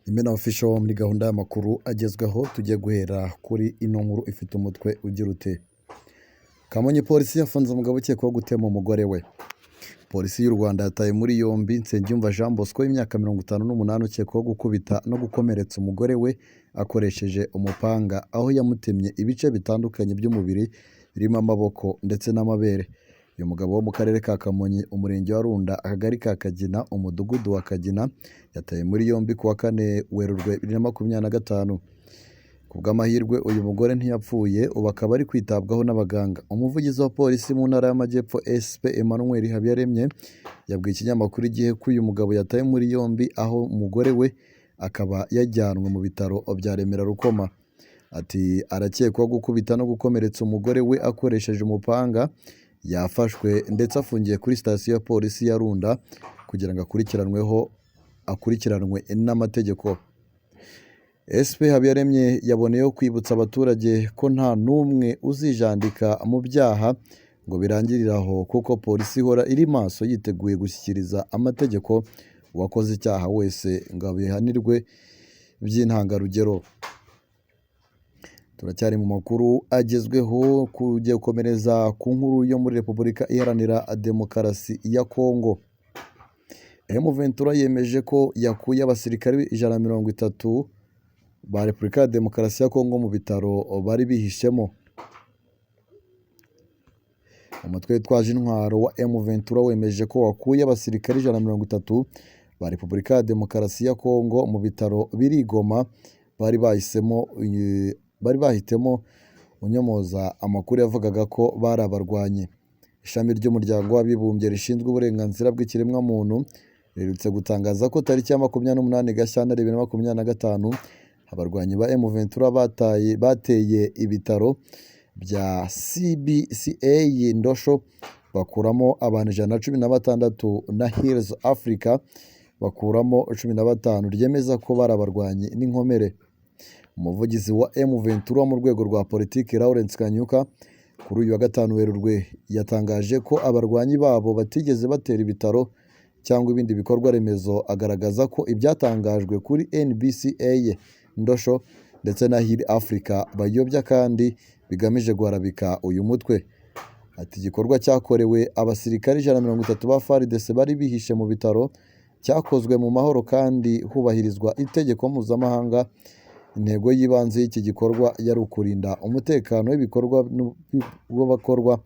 Imena Official muri gahunda y'amakuru agezweho, tugiye guhera kuri ino nkuru ifite umutwe ugira ute: Kamonyi polisi yafunze umugabo ukekwaho gutema umugore we. Polisi y'u Rwanda yataye muri yombi Nsengiyumva Jean Bosco w'imyaka 58 ukekwaho gukubita no gukomeretsa umugore we akoresheje umupanga, aho yamutemye ibice bitandukanye by'umubiri birimo amaboko ndetse n'amabere. Uyu mugabo wo mu karere ka Kamonyi, umurenge wa Runda, akagari ka Kagina, umudugudu wa Kagina, yatawe muri yombi ku wa 4 Werurwe 2025. Ku bw'amahirwe uyu mugore ntiyapfuye, ubu akaba ari kwitabwaho n'abaganga. Umuvugizi wa polisi mu ntara y'Amajyepfo SP Emmanuel Habiyaremye yabwiye ikinyamakuru Igihe ko uyu mugabo yatawe muri yombi, aho umugore we akaba yajyanwe mu bitaro bya Remera Rukoma. Ati arakekwaho gukubita no gukomeretsa umugore we akoresheje umupanga, yafashwe ndetse afungiye kuri sitasiyo ya polisi ya Runda kugira ngo akurikiranwe n'amategeko. SP Habiyaremye yaboneyeho kwibutsa abaturage ko nta n'umwe uzijandika mu byaha ngo birangirire aho, kuko polisi ihora iri maso yiteguye gushyikiriza amategeko uwakoze icyaha wese ngo abihanirwe by'intangarugero. Turacyari mu makuru agezweho, kugiye gukomereza ku nkuru yo muri Repubulika Iharanira Demokarasi ya Kongo. M23 yemeje ko yakuye abasirikare 130 ba Repubulika ya Demokarasi ya Kongo mu bitaro bari bihishemo. Umutwe witwaje intwaro wa M23 wemeje ko wakuye abasirikare 130 ba Repubulika ya Demokarasi ya Kongo mu bitaro biri i Goma bari bahitemo unyomoza amakuru yavugaga ko bari abarwanyi. Ishami ry'umuryango w'abibumbye rishinzwe uburenganzira bw'ikiremwamuntu riherutse gutangaza ko tariki ya 28 Gashyantare 2025 abarwanyi ba M23 bateye ibitaro bya CBCA Ndosho bakuramo abantu 116 na Hills Africa bakuramo 15, ryemeza ko bari abarwanyi n'inkomere. Umuvugizi wa M23 mu rwego rwa politiki Lawrence Kanyuka kuri uyu wa 5 Werurwe yatangaje ko abarwanyi babo batigeze batera ibitaro cyangwa ibindi bikorwa remezo, agaragaza ko ibyatangajwe kuri NBCA Ndosho ndetse na Hill Africa bayobya kandi bigamije guharabika uyu mutwe. Ati igikorwa cyakorewe abasirikare 130 ba FARDC bari bihishe mu bitaro cyakozwe mu mahoro kandi hubahirizwa itegeko mpuzamahanga. Intego y'ibanze y'iki gikorwa yari ukurinda umutekano w'ibikorwa w'abakorwa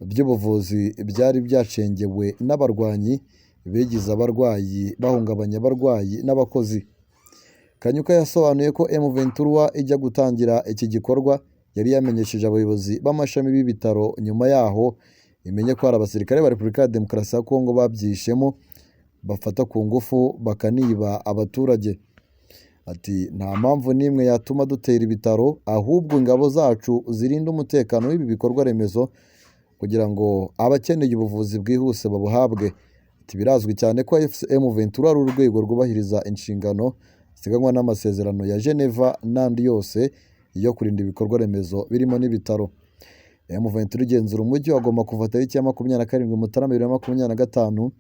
by'ubuvuzi byari byacengewe n'abarwanyi bigize abarwayi bahungabanya abarwayi n'abakozi. Kanyuka yasobanuye ko M23 ijya gutangira iki gikorwa yari yamenyesheje abayobozi b'amashami b'ibitaro, nyuma yaho imenye ko hari abasirikare ba Repubulika ya Demokarasi ya Kongo babyihishemo bafata ku ngufu bakaniba abaturage. Ati nta mpamvu n'imwe yatuma dutera ibitaro, ahubwo ingabo zacu zirinda umutekano w'ibi bikorwa remezo kugira ngo abakeneye ubuvuzi bwihuse babuhabwe. Ati birazwi cyane ko M23 ari urwego rwubahiriza inshingano ziteganywa n'amasezerano ya Geneva n'andi yose yo kurinda ibikorwa remezo birimo n'ibitaro. M23 igenzura umujyi wa Goma kuva tariki ya 27 Mutarama 2025.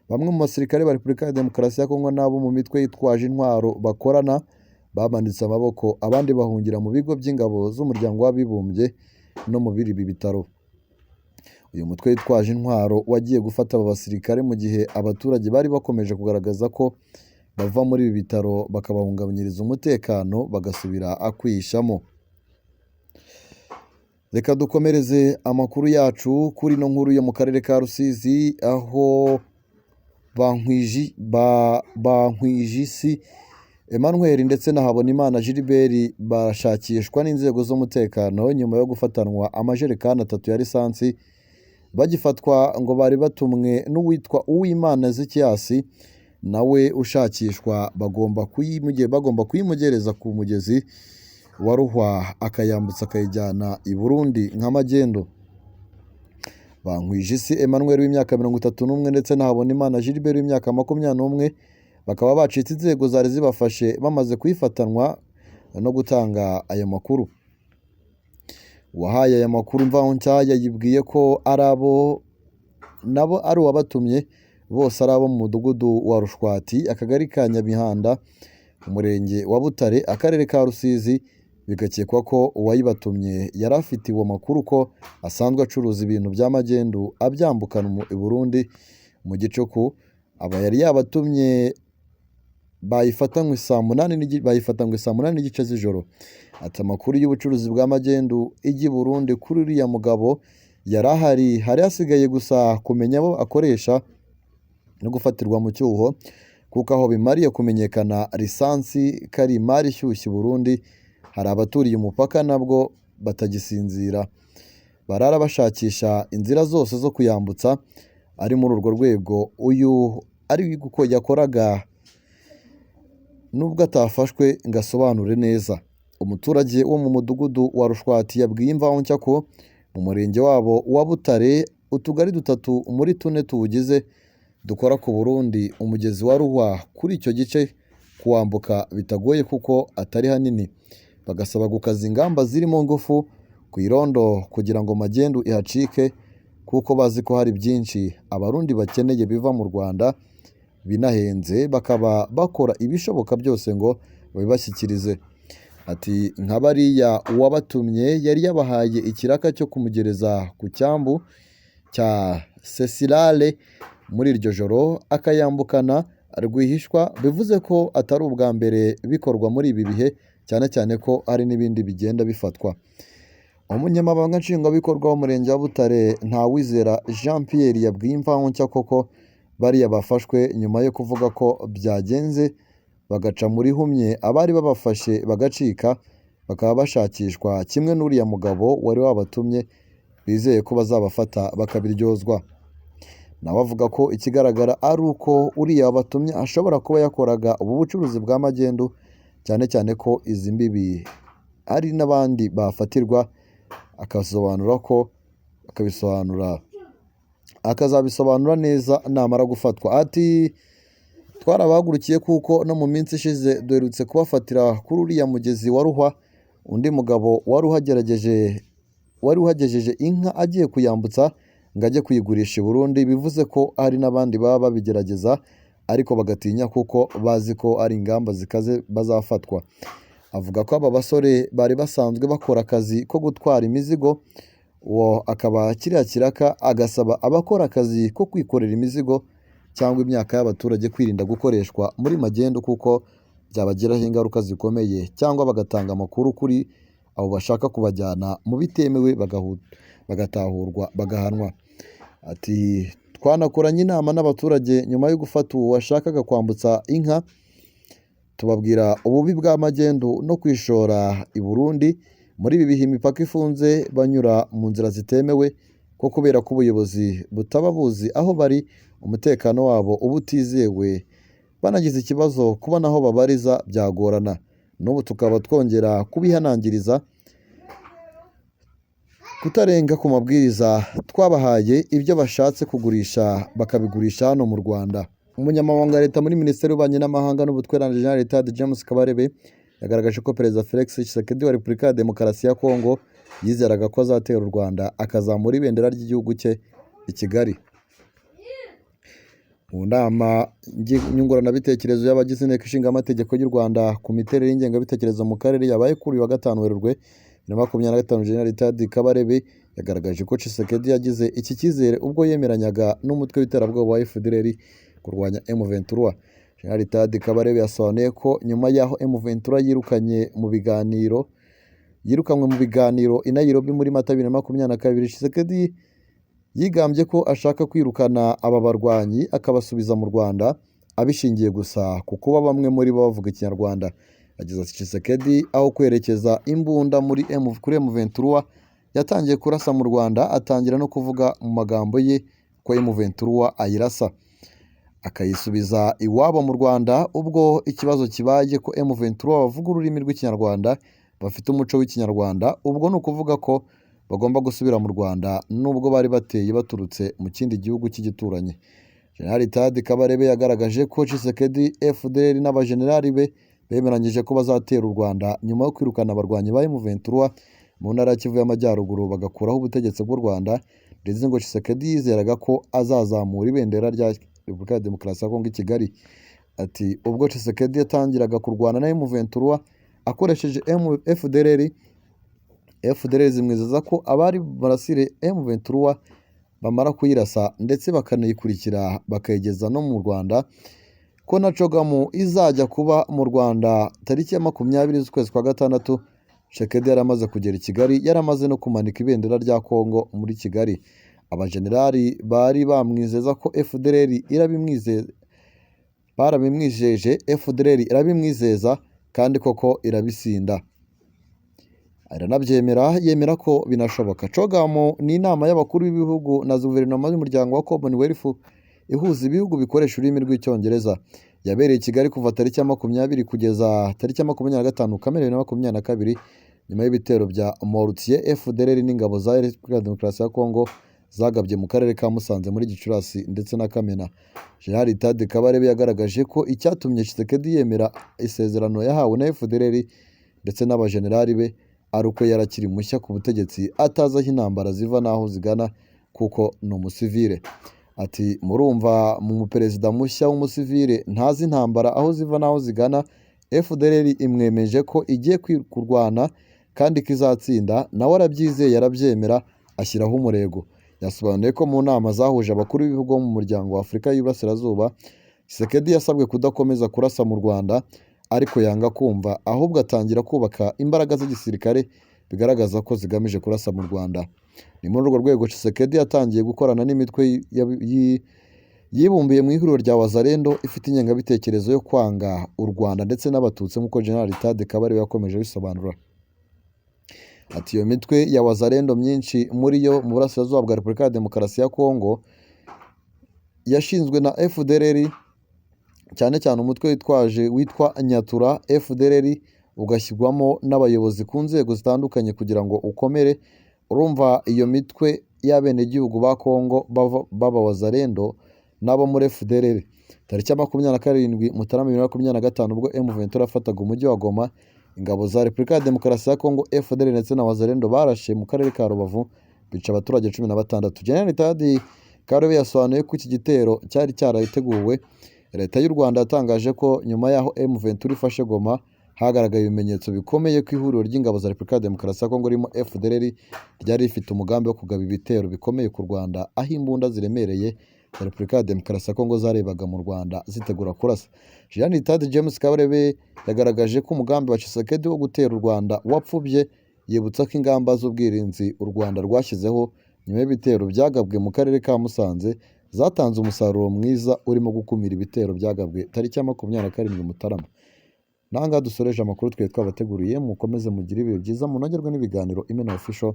Bamwe mu basirikare ba Repubulika ya Demokarasi ya Kongo n'abo mu mitwe yitwaje intwaro bakorana bamanitse amaboko, abandi bahungira mu bigo by'ingabo z'umuryango w'abibumbye no mu biri ibi bitaro. Uyu mutwe witwaje intwaro wagiye gufata aba basirikare mu gihe abaturage bari bakomeje kugaragaza ko bava muri ibi bitaro bakabahungabanyiriza umutekano bagasubira kwihishamo. Reka dukomereze amakuru yacu kuri ino nkuru yo mu karere ka Rusizi, aho Bankwijisi Emmanuel ndetse na Habonimana Gilbert bashakishwa n'inzego z'umutekano nyuma yo gufatanwa amajerekani 3 ya lisansi. Bagifatwa ngo bari batumwe n'uwitwa Uwimana Ezekias nawe ushakishwa, bagomba kuyimugereza ku mugezi wa Ruhwa akayambutsa akayijyana i Burundi nka magendu. Bankwijisi Emmanuel w'imyaka 31 ndetse na Habonimana Gilbert w'imyaka 21 bakaba bacitse inzego zari zibafashe bamaze kuyifatanwa no gutanga aya makuru. Uwahaye aya makuru Imvaho Nshya yibwiye ko ari abo nabo ari uwabatumye, bose ari abo mu mudugudu wa Rushwati, akagari ka Nyabihanda, Umurenge wa Butare, Akarere ka Rusizi, bigakekwa ko uwayibatumye yari afitiwe amakuru ko asanzwe acuruza ibintu bya magendu abyambukana i Burundi mu gicuku. Aba yari yabatumye bayifatanywe saa 8:30 z'ijoro. Ati amakuru y'ubucuruzi bwa magendu ijya i Burundi kuri uriya mugabo yari ahari, hari hasigaye gusa kumenya abo akoresha no gufatirwa mu cyuho, kuko aho bimariye kumenyekana lisansi ko ari imari ishyushye i Burundi, hari abaturiye umupaka nabwo batagisinzira, barara bashakisha inzira zose zo kuyambutsa. Ari muri urwo rwego uyu ari uko yakoraga nubwo atafashwe ngo asobanure neza. Umuturage wo mu mudugudu wa Rushwati yabwiye Imvaho Nshya ko mu murenge wabo wa Butare utugari 3 muri 4 tuwugize dukora ku Burundi umugezi wa Ruhwa kuri icyo gice kuwambuka bitagoye kuko atari hanini, bagasaba gukaza ingamba zirimo ngufu ku irondo kugira ngo magendu ihacike, kuko bazi ko hari byinshi Abarundi bakeneye biva mu Rwanda binahenze, bakaba bakora ibishoboka byose ngo babibashyikirize. Ati nka bariya uwabatumye yari yabahaye ikiraka cyo kumugereza ku cyambu cya Sesirale muri iryo joro akayambukana rwihishwa, bivuze ko atari ubwa mbere bikorwa muri ibi bihe, cyane cyane ko hari n'ibindi bigenda bifatwa. Umunyamabanga nshingwabikorwa w'umurenge wa Butare Ntawizera Jean Pierre yabwiye Imvaho Nshya koko bariya bafashwe nyuma yo kuvuga ko byagenze bagaca muri humye abari babafashe bagacika, bakaba bashakishwa kimwe n'uriya mugabo wari wabatumye, bizeye ko bazabafata bakabiryozwa. Nawe avuga ko ikigaragara ari uko uriya wabatumye ashobora kuba yakoraga ubu bucuruzi bwa magendu, cyane cyane ko izi mbibi hari n'abandi bafatirwa, akazabisobanura neza namara gufatwa. Ati twarabahagurukiye kuko no mu minsi ishize duherutse kubafatira kuri uriya mugezi wa Ruhwa, undi mugabo wari uhagejeje inka agiye kuyambutsa ngo ajye kuyigurisha i Burundi, bivuze ko hari n'abandi baba babigerageza ariko bagatinya kuko bazi ko ari ingamba zikaze bazafatwa. Avuga ko aba basore bari basanzwe bakora akazi ko gutwara imizigo, uwo akaba kiriya kiraka agasaba abakora akazi ko kwikorera imizigo cyangwa imyaka y'abaturage kwirinda gukoreshwa muri magendu kuko byabagiraho ingaruka zikomeye, cyangwa bagatanga amakuru kuri abo bashaka kubajyana mu bitemewe bagatahurwa bagahanwa. Ati twanakoranye inama n'abaturage nyuma yo gufata uwo washakaga kwambutsa inka, tubabwira ububi bwa magendu no kwishora i Burundi muri ibi bihe imipaka ifunze banyura mu nzira zitemewe, ko kubera ko ubuyobozi butaba buzi aho bari, umutekano wabo uba utizewe, banagize ikibazo kubona aho babariza byagorana. N'ubu tukaba twongera kubihanangiriza kutarenga ku mabwiriza twabahaye, ibyo bashatse kugurisha bakabigurisha hano mu Rwanda. Umunyamabanga wa Leta muri Minisiteri y'Ububanyi n'Amahanga n'Ubutwererane General Rtd James Kabarebe yagaragaje ko Perezida Felix Tshisekedi wa Repubulika ya Demokarasi ya Kongo yizeraga ko azatera u Rwanda akazamura ibendera ry'igihugu cye i Kigali. Mu nama nyunguranabitekerezo y'abagize Inteko Ishinga Amategeko y'u Rwanda ku miterere y'ingengabitekerezo mu karere yabaye kuri uyu wa 5 Werurwe 2025, General Rtd Kabarebe yagaragaje ko Tshisekedi yagize iki cyizere ubwo yemeranyaga n'umutwe w'iterabwoba wa FDLR kurwanya M23. General Rtd Kabarebe yasobanuye ko nyuma y'aho M23 yirukanwe mu biganiro i Nairobi muri Mata 2022, Tshisekedi yigambye ko ashaka kwirukana aba barwanyi akabasubiza mu Rwanda, abishingiye gusa ku kuba bamwe muri bo bavuga Ikinyarwanda. Yagize ati Tshisekedi aho kwerekeza imbunda kuri M23 yatangiye kurasa mu Rwanda, atangira no kuvuga mu magambo ye ko M23 ayirasa akayisubiza iwabo mu Rwanda. Ubwo ikibazo kibaye ko M23 bavuga ururimi rw'Ikinyarwanda, bafite umuco w'Ikinyarwanda, ubwo ni ukuvuga ko bagomba gusubira mu Rwanda nubwo bari bateye baturutse mu kindi gihugu cy'igituranyi. General Rtd Kabarebe yagaragaje ko Tshisekedi, FDLR n'abajenerali be bemeranyije ko bazatera u Rwanda nyuma yo kwirukana abarwanyi ba M23 mu ntara ya Kivu y'Amajyaruguru bagakuraho ubutegetsi bw'u Rwanda, ndetse ngo Tshisekedi yizeraga ko azazamura ibendera rya Repubulika ya Demokarasi ya Kongo i Kigali. Ati ubwo Tshisekedi yatangiraga kurwana na M23 akoresheje FDLR, FDLR zimwizeza ko abari barasire M23 bamara kuyirasa ndetse bakanayikurikira bakayigeza no mu Rwanda, ko na CHOGM izajya kuba mu Rwanda tariki ya 20 z'ukwezi kwa gatandatu. Tshisekedi yari amaze kugera i Kigali, yari amaze no kumanika ibendera rya Kongo muri Kigali. Abajenerali bari bamwizeza ko FDLR irabimwizeza, barabimwijeje, FDLR irabimwizeza kandi koko irabisinda, iranabyemera, yemera ko binashoboka. CHOGM ni inama y'abakuru b'ibihugu na guverinoma y'umuryango wa Commonwealth ihuza ibihugu bikoresha ururimi rw'Icyongereza. Yabereye i Kigali kuva tariki ya 20 kugeza tariki ya 25 Kamena 2022, nyuma y'ibitero bya Mortier FDLR n'ingabo za Repubulika ya Demokarasi ya Kongo zagabye mu karere ka Musanze muri Gicurasi ndetse na Kamena. General Tade Kabarebe yagaragaje ko icyatumye Tshisekedi yemera isezerano yahawe na FDLR ndetse n'abajenerali be ari uko yari akiri mushya ku butegetsi, atazi aho intambara ziva n'aho zigana kuko ni umusivile. Ati murumva mu muperezida mushya w'umusivile ntazi intambara aho ziva n'aho zigana, FDLR imwemeje ko igiye kurwana kandi ko izatsinda, nawe arabyizeye arabyemera ashyiraho umurego. Yasobanuye ko mu nama zahuje abakuru b'ibihugu bo mu muryango wa Afurika y'Iburasirazuba, Tshisekedi yasabwe kudakomeza kurasa mu Rwanda ariko yanga kumva, ahubwo atangira kubaka imbaraga z'igisirikare bigaragaza ko zigamije kurasa mu Rwanda. Ni muri urwo rwego Tshisekedi yatangiye gukorana n'imitwe yibumbiye mu ihuriro rya Wazalendo ifite ingengabitekerezo yo kwanga u Rwanda ndetse n'Abatutsi, nk'uko General Tade Kabarebe yakomeje abisobanura. Ati iyo mitwe ya Wazalendo myinshi muri yo mu burasirazuba bwa Repubulika ya Demokarasi ya Kongo yashinzwe na FDLR, cyane cyane umutwe witwaje witwa Nyatura FDLR, ugashyirwamo n'abayobozi ku nzego zitandukanye kugira ngo ukomere. Urumva iyo mitwe y'abenegihugu ba Kongo baba Wazalendo n'abo muri FDLR. Tariki ya 27 Mutarama 2025 ubwo M23 yafataga umujyi wa Goma, ingabo za Repubulika ya Demokarasi ya Kongo, FDLR ndetse na Wazalendo barashe mu karere ka Rubavu bica abaturage 16. General Tade Kabarebe yasobanuye ko iki gitero cyari cyarateguwe. Leta y'u Rwanda yatangaje ko nyuma y'aho M23 ifashe Goma hagaragaye ibimenyetso bikomeye ko ihuriro ry'ingabo za Repubulika ya Demokarasi ya Kongo ririmo FDLR ryari rifite umugambi wo kugaba ibitero bikomeye ku Rwanda, aho imbunda ziremereye za Repubulika ya Demokarasi ya Kongo zarebaga mu Rwanda zitegura kurasa. General Tade James Kabarebe yagaragaje ko umugambi wa Tshisekedi wo gutera u Rwanda wapfubye, yibutsa ko ingamba z'ubwirinzi u Rwanda rwashyizeho nyuma y'ibitero byagabwe mu karere ka Musanze zatanze umusaruro mwiza urimo gukumira ibitero byagabwe tariki ya 27 Mutarama. N'ahangaha dusoreje amakuru twari twabateguriye, mukomeze mugire ibihe byiza, munogerwe n'ibiganiro Imena Official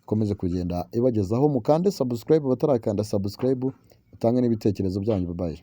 ikomeze kugenda ibagezaho. Mukande subscribe batarakanda subscribe, mutange n'ibitekerezo byanyu. Bye.